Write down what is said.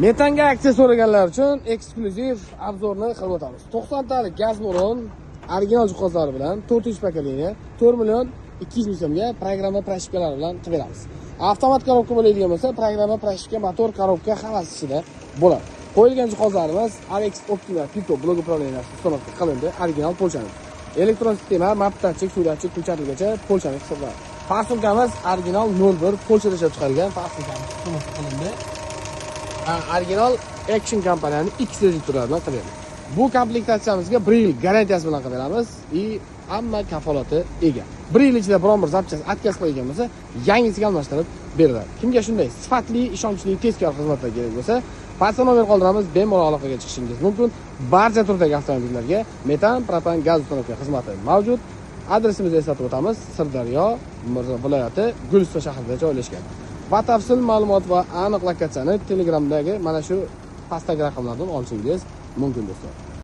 Metanga aksiya so'raganlar uchun eksklyuziv обзор ni qilib o'tamiz. 90 talik gaz баллон original jihozlari bilan 4 поколение 4 million 200 ming so'mga программа, прошивка lar bilan qilib beramiz. Avtomat коробка bo'ladigan bo'lsa, программа, прошивка, motor, коробка hammasi ichida bo'ladi. Qo'yilgan jihozlarimiz Alex Optima Pico блок управления si установка qilindi, original Polshaning. Elektron sistema, map датчик, suv датчик, включатель gacha Polshaning hisoblanadi. Форсунка miz original 01 Polshada ishlab chiqarilgan форсунка miz установка qilindi. Original Action kompaniyani X reduktorlari bilan qilib beramiz. Bu komplektatsiyamizga 1 yil garantiyasi bilan qilib beramiz и hamma kafolati ega. 1 yil ichida biron bir запчасть отказ qilgan bo'lsa, yangisiga almashtirib beriladi. Kimga shunday sifatli, ishonchli, tezkor xizmatlar kerak bo'lsa, pastda nomer qoldiramiz, bemalol aloqaga chiqishingiz mumkin. Barcha turdagi avtomobillarga metan, propan, gaz установка xizmati mavjud. Adresimizni eslatib o'tamiz: Sirdaryo viloyati, Guliston shahrida joylashgan. Batafsil ma'lumot va aniq lokatsiyani Telegramdagi mana shu pastdagi raqamlardan olishingiz mumkin, do'stlar.